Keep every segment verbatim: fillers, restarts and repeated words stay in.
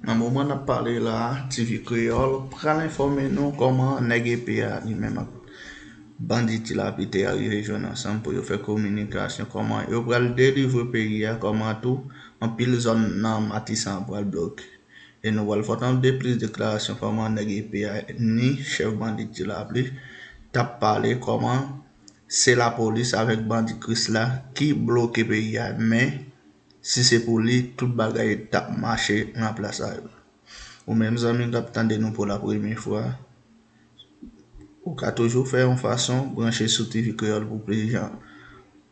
Nan moman n ap pale la a, T V Kreyòl pral enfòme nou kòman nèg epe a li menm ak bandi Ti Lapli te arive jwenn ansanm pou yo fè kominikasyon, kòman yo pral delivre peyi a, kòman tou anpil zòn nan Matisan an pral bloke. E nou pral fè tande plis deklarasyon kòman nèg epe a ni chèf bandi Ti Lapli t ap pale kòman se lapolis avèk bandi Krisla ki bloke peyi a, men si se pou li, tout bagay t ap mache nan plas la. Ou menm zanmi k ap tande nou pou la premye fwa, ou ka toujou fè yon fason branche sou T V Kreyòl pou plis jan,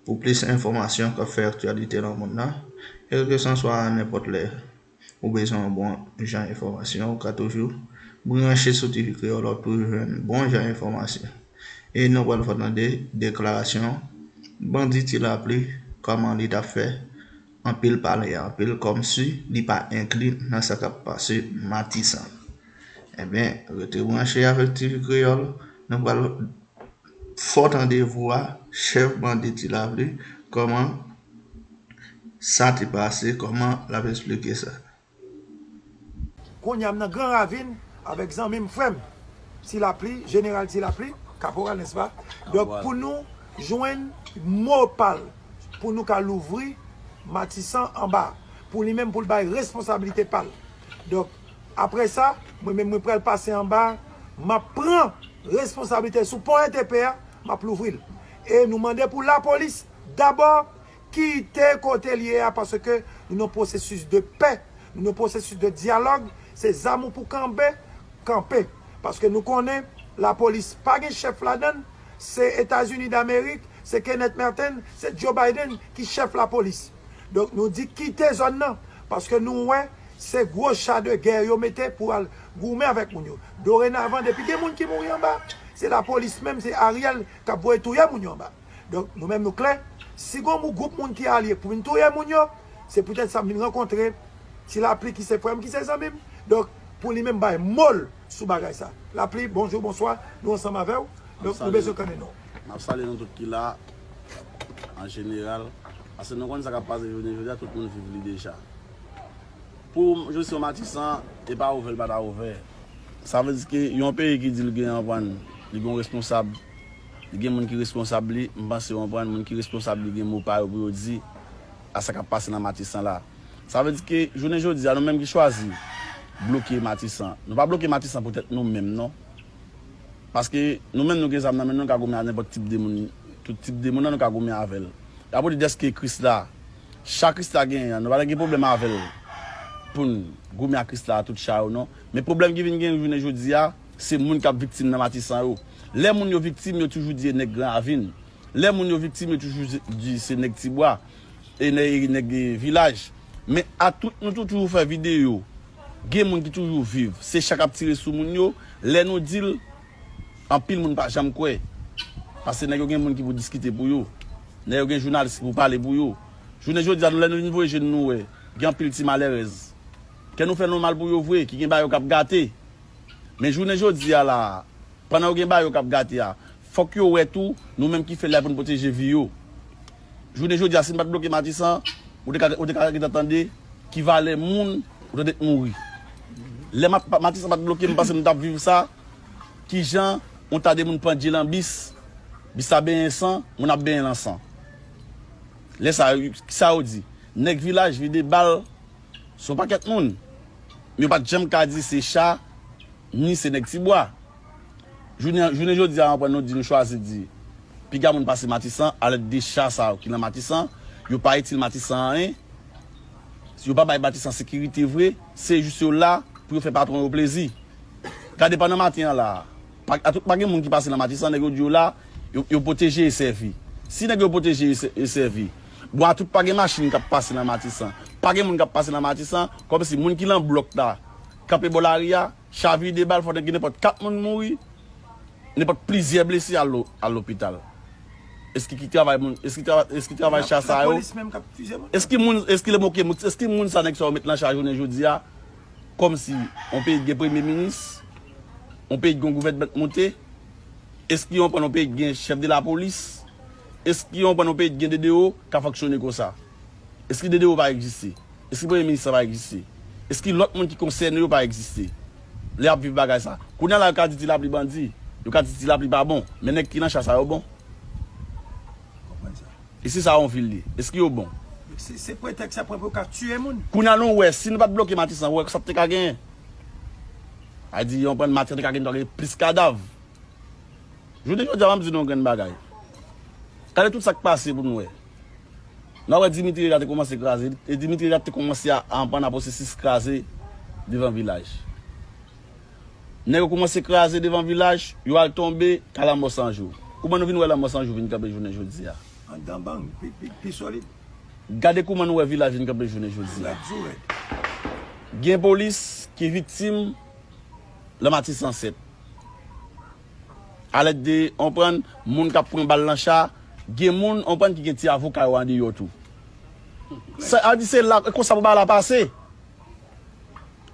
pou plis enfòmasyon k ap fè aktyalite nan mond nan, kèlkeswa nenpòt lè ou bezwen yon bon jan enfòmasyon, ou ka toujou branche sou T V Kreyòl pou jwenn bon jan enfòmasyon. E nou pral fè tande deklarasyon bandi Ti Lapli, kòman li t ap fè anpil pale anpil kòmsi li pa enkli nan sa k ap pase Matisan. Ebyen, rete branche avèk T V Kreyòl, nou pral fè tande vwa chèf bandi Ti Lapli, kòman sa te pase, kòman l ap esplike sa. Kounye a m nan Gran Ravin avèk zanmi m, frè m, Ti Lapli, Jeneral Ti Lapli, Kaporal, nèspa? Donk, pou nou jwenn mo pa l, pou nou ka louvri Matisan anba, pou li menm pou l bay responsablite pa l. Donk, apre sa, mwen menm mwen pral pase anba, m ap pran responsablite sou pon E T P a, m ap louvri l. E nou mande pou lapolis dabò kite kote l ye a, paske nou nan pwosesis de pè, nou nan pwosesis de dyalòg, se zam ou pou kanpe, kanpe. Paske nou konnen lapolis pa gen chèf ladan l, se Etazini Damerik, se Kenneth Merten, se Joe Biden ki chèf lapolis. Donk nou di kite zòn nan, paske nou wè se gwo cha de gè yo mete pou al goumen avèk moun yo. Dorenavan, depi gen moun ki mouri anba, se lapolis menm, se Ariel k ap voye touye moun yo anba. Donk, nou menm nou klè, si gon moun, gwoup moun ki alye pou vin touye moun yo, se poutèt sa m vin rankontre Ti Lapli ki se frè m, ki se zanmi m. Donk, pou li menm bay mo l sou bagay sa. Lapli, bonjou, bonswa, nou ansanm avè w. Donk, nou bezwen konnen non. M ap salye nou tout ki la, an jeneral, paske nou konn sa k ap pase jounen jodi a, tout moun viv li deja. Pou Josion Matisan, e pa ouvè l pa ta ouvè. Sa vle di ke yon peyi ki di l gen anprann, li gen yon responsab, li gen moun ki responsab li, m panse w konprann, moun ki responsab li gen mo pa yo pou yo di a sa k ap pase nan Matisan la. Sa vle di ke jounen jodi a, nou menm ki chwazi bloke Matisan, nou pa bloke Matisan poutèt nou menm non. Paske nou menm nou gen zam nan men nou, nou ka goumen a nenpòt tip de moun, tout tip de moun nan nou ka goumen avè l. Apote dèske Krisla, cha Krisla genyen an, nou pa gen pwoblèm avè l pou n goumen ak Krisla a tout cha yo non. Men pwoblèm ki vin gen jounen jodi a, se moun k ap viktim nan Matisan yo. Lè moun yo viktim, yo toujou di e nèg Gran Ravin. Lè moun yo viktim, yo toujou di se nèg Tibwa, e nèg, e nèg, e, vilaj. Men a tout, nou tou toujou fè videyo. Gen moun ki toujou viv. Se cha k ap tire sou moun yo. Lè nou di l, anpil moun pa janm kwè. Paske nèg yo gen moun ki pou diskite pou yo. Nèg yo gen jounalis ki pou pale pou yo. Jounen jodi a, nou, lè nou vin voye je n nou wè, gen anpil ti malèrèz. Kè nou fè nou mal pou yo vre, ki gen bagay yo k ap gate. Men jounen jodi a la a, pandan yo gen bagay yo k ap gate a, fòk yo wè tou, nou menm ki fè l la pou n pwoteje vi yo. Jounen jodi a, si n pa t bloke Matisan, ou te ka, ou te ka gentan tande ki valè moun ou tande k mouri. Lè Mat-, Matisan pa t bloke, m panse nou t ap viv sa, kijan yon ta de moun pandye lan bis, bis la benyen san, moun ap benyen lan san. Lè sa, kisa yo di? Nèg vilaj vide bal sou yon pakèt moun. Men yo pa t janm ka di se cha, ni se nèg Tibwa. Jounen, jounen jodi a, anpwen nou di, nou chwazi di, piga moun pase Matisan, alèd de cha sa yo ki lan Matisan, yo pa itil Matisan anyen. Yo pa bay Matisan sekirite vre, se jis yo la pou yo fè patwon yo plezi. Gade pandan maten an la a, pa, a tout pa gen moun ki pase lan Matisan, nèg yo di yo la, yo, yo pwoteje e sèvi. Si nèg yo pwoteje e sè-, e sèvi, bon, a tout pa gen machin k ap pase lan Matisan, pa gen moun k ap pase lan Matisan, kòmsi moun ki lan blòk la, kanpe bò lari a, cha vide bal, fò gen nenpòt kat moun mouri, nenpòt plizyè blese al lo-, al lopital. Èske ki travay moun, èske ki travay, èske ki travay cha sa yo? Èske moun, èske le moke, èske moun sa nèg sa yo met lan cha jounen jodi a, kòmsi yon peyi gen premye minis, yon peyi gen gouvènman k monte, èske yon pran yon peyi gen chèf de lapolis, èske yon pran yon peyi gen D D O ka fonksyone konsa? Èske D D O pa egziste? Èske premye minis la pa egziste? Èske lòt moun ki konsène yo pa egziste? Lè y ap viv bagay sa. Kounye a la, yo ka di Ti Lapli bandi. Yo ka di Ti Lapli pa bon. Men nèg ki nan cha sa yo bon. Konprann sa. E si sa yon vil li? Èske yo bon? Se, se pretèks sa pran pou yo ka tiye moun. Kounye a nou wè, si nou pa t bloke Matisan, ou wè sa t te ka genyen? A di, yon pran Matisan te ka genyen, te ka genyen plis kadav. Jounen jodi a, m ap di nou yon grenn bagay. Gade tout sa k pase pou nou wè. N a wè Dimitri Vedat te kòmanse kraze. E Dimitri Vedat te kòmanse a, a anprann a pwosesis kraze devan vilaj. Nèg yo kòmanse kraze devan vilaj, yo al tonbe, ka lanmò san jou. Kouman nou vin wè lanmò san jou vin kanpe jounen jodi a? Anndan bang, pi, pi, pi solid. Gade kouman nou wè vilaj vin kanpe jounen jodi a. Rèd sou rèd. Gen polis ki viktim nan Matisan sèt. Alèt de, on pran moun k ap pran bal nan cha, gen moun, on pran ki gen ti avoka yo andeyò tou. Sa a di se la, e konsa pou bagay la pase.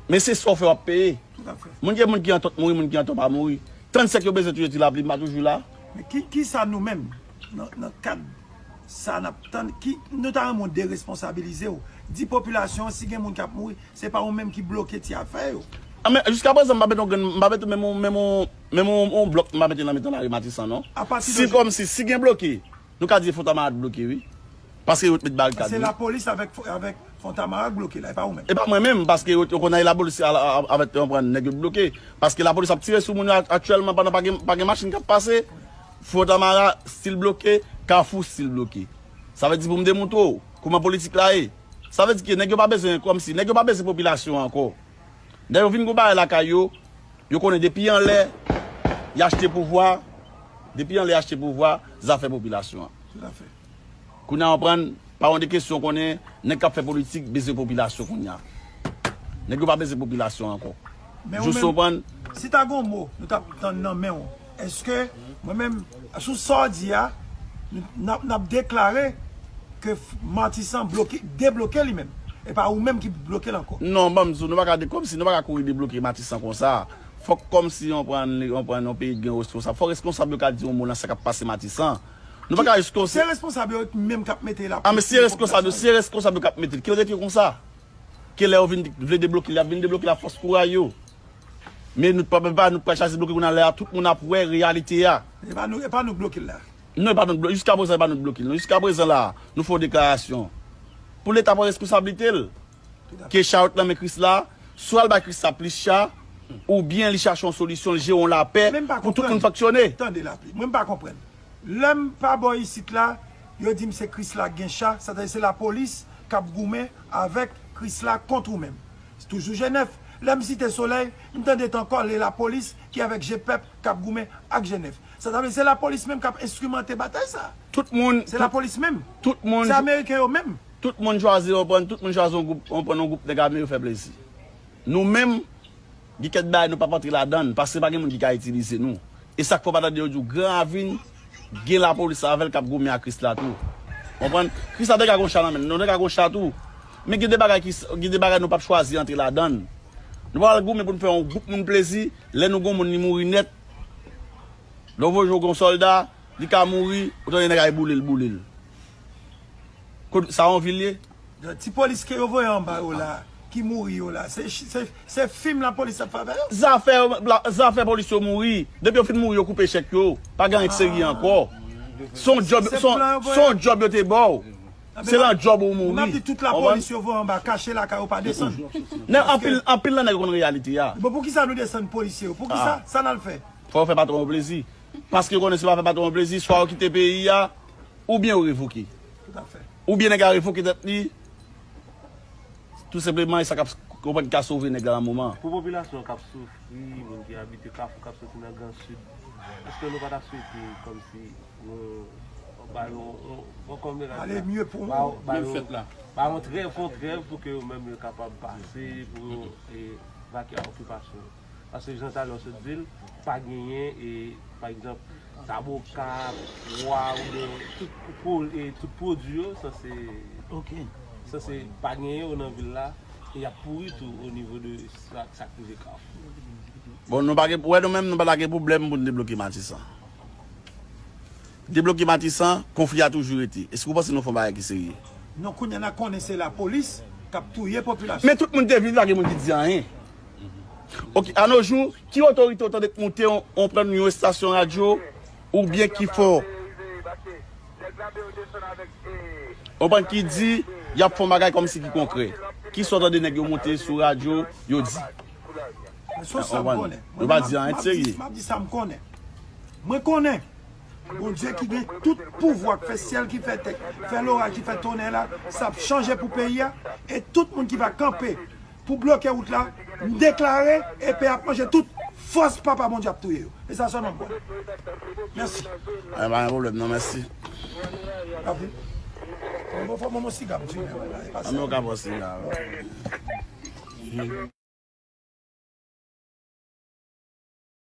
Men se sa w fè w ap peye. Tout à fait. Moun gen moun ki an tòt mouri, moun ki an tò pa mouri. Trannsèt yo bezwen touye Ti Lapli, m pa toujou la. Men ki, ki sa nou menm, nan, nan kad sa n ap tann, ki, nou ta renmen w deresponsabilize w. Di popilasyon an, si gen moun k ap mouri, se pa ou menm ki bloke ti afè yo. A, men jiska prezan, m pa mete yon grenn, m pa mete menm yon, menm yon, menm yon, yon blòk, m pa mete nan mitan lari Matisan, non. Apati de... Si kòmsi, si gen bloke, nou ka di Fontamara t bloke, wi. Paske yo t met barikad, wi. Se lapolis avèk, avèk Fontamara k bloke la, e pa ou menm. E pa mwen menm, paske yo, yo konn al lapolis a, a, a, avèk, yo pran nèg yo t bloke. Paske lapolis ap tire sou moun yo ak-, aktyèlman pandan pa gen, pa gen machin k ap pase. Fontamara still bloke, Kafou still bloke. Sa vle di pou m demontre w kouman politik la ye. Sa vle di ke nèg yo pa bezwen, kòmsi, nèg yo pa bezwen popilasyon an ankò. Nèg yo vin gon bagay lakay yo, yo konnen depi anlè, y achte pouvwa, depi anlè y achte pouvwa, zafè popilasyon an. Tout à fait. Kounye a, w konprann, pa yon de kesyon konnen, nèg k ap fè politik, bezwen popilasyon kounye a. Nèg yo pa bezwen popilasyon ankò. Men ou menm, si ta gon mo, nou t ap tann nan men w, èske, mwen menm, sou sa w di a, n ap, n ap deklare ke f-, Matisan bloke, debloke li menm. E pa ou menm ki bloke l ankò. Non, ban m di w, nou pa ka de-, kòmsi nou pa ka kouri debloke Matisan konsa. Fòk kòmsi yon pran, yon pran yon peyi ki gen responsab. Fòk responsab yo ka di yon mo nan sa k ap pase Matisan. Nou pa ka jis kòmsi. Se responsab yo menm k ap mete la. A, men si e responsab yo, si e responsab yo k ap mete l, ki yo te konsa? Ke lè yo vin vle debloke l, y ap vin debloke l ak fòs kouray yo. Men nou pa, pa, nou pa chache bloke kounye a la, tout moun ap wè reyalite a. E pa nou, e pa nou bloke l la. Non, e pa nou blo-, jiska prezan, e pa nou bloke l. Non, jiska prezan la, nou fè yon deklarasyon. Pou Leta pran responsablite l. Ke cha yo t nan men Krisla, swa l bay Krisla plis cha, oubyen li chache yon solisyon, l jere yon lapè pou tout moun fonksyone. Tande Lapli, mwen m pa konprann. Lè m pa bò isit la, yo di m se Krisla k gen cha, sètadi se lapolis k ap goumen avèk Krisla kont ou menm. Toujou G nèf. Lè m site Solèy, m tande t ankò le lapolis ki avèk G pèp k ap goumen ak G nèf. Sa ta vle se lapolis menm k ap enstrimante batay sa. Tout moun, se tout, lapolis menm. Tout moun, se ameriken yo menm. Tout moun chwazi, w konprann, tout moun chwazi yon gwoup, w konprann, yon gwoup nèg ame yo fè plezi. Nou menm, gen kèk bagay nou p ap antre ladan l, paske pa gen moun ki ka itilize nou. E sa k fè w pa tande yo di w Gran Ravin gen lapolis avè l k ap goumen ak Krisla tou. Konprann? Krisla te ka gon cha nan men l, nou te ka gon cha tou. Men gen de bagay ki, gen de bagay nou p ap chwazi antre ladan l. Nou pa pral goumen pou n fè yon gwoup moun plezi, lè nou gon moun li mouri nèt. Lè w voye jwe gon sòlda, li ka mouri, ou tande nèg ay boule l, boule l. Kot sa yon vil ye? Ti polis ke yo voye anba yo la, ki mouri yo la, se, se, se fim lapolis ap fè avè yo? Zafè, la, zafè polis yo mouri. Depi yo fin mouri, yo koupe chèk yo. Pa gen anyen k serye ankò. Se yon djòb, se yon, se yon djòb yo te ba w. Se lan djòb ou mouri. M ap di tout lapolis yo voye anba, kache lakay yo, pa desann. Nan anpil, anpil nan nèg yo konn reyalite a. Bon, poukisa nou desann polisye yo? Poukisa? Sa n al fè? Fò yo fè patwon yo plezi. Paske yo konnen si yo pa fè patwon yo plezi, swa yo kite peyi a, oubyen yo revoke. Tout à fait. Oubyen nèg la revoke tèt li, tou senpleman, e sa k ap, konprann, ka sove nèg la nan moman an. Pou popilasyon k ap soufri, moun ki abite Kafou, k ap soti nan Gran Sid, èske nou pa ta swete kòmsi yon, ba yo yon, yon, yon konbyen ale mye pou ba yo, ba yo, ba yo trèv, fè yon trèv pou ke yo menm yo kapab pase, pou yo, e, vake a okipasyon yo? Paske jan talè w sot di l, pa genyen, e, pa egzanp, zaboka, pwa, oubyen tout pwo-, e, tout pwodui yo sanse, sanse pa genyen yo nan vil la, e y ap pouri tou o nivo de sa, sa k rive Kafou. Bon, nou pa gen, wè, nou menm, nou pa ta gen pwoblèm pou n debloke Matisan. Debloke Matisan, konfli a toujou rete. Èske w panse nou fè yon bagay ki serye? Non, kounye a n a konnen se lapolis k ap touye popilasyon. Men tout moun te viv la, gen moun ki di anyen. Ok, anojou, ki otorite w tande k monte yon, yon pran yon estasyon radyo oubyen ki fè w konprann ki di y ap fè yon bagay kòmsi ki konkrè? Kisa w tande nèg yo monte sou radyo, yo di? Sou sa m konnen. Yo pa di anyen de serye. M ap di sa m konnen. Mwen konnen Bondye ki gen tout pouvwa, k fè syèl, ki fè tè, fè loraj, ki fè tonnè la, sa ap chanje pou peyi a, e tout moun ki va kanpe pou bloke wout la, m deklare, epe ap manje tout fòs Papa Bondye ap touye yo. E sa sèlman m konnen. Mèsi. Ay, pa gen pwoblèm non, mèsi. Api. Mwen fò mwen siga m fimen. Anmen w ka pran siga.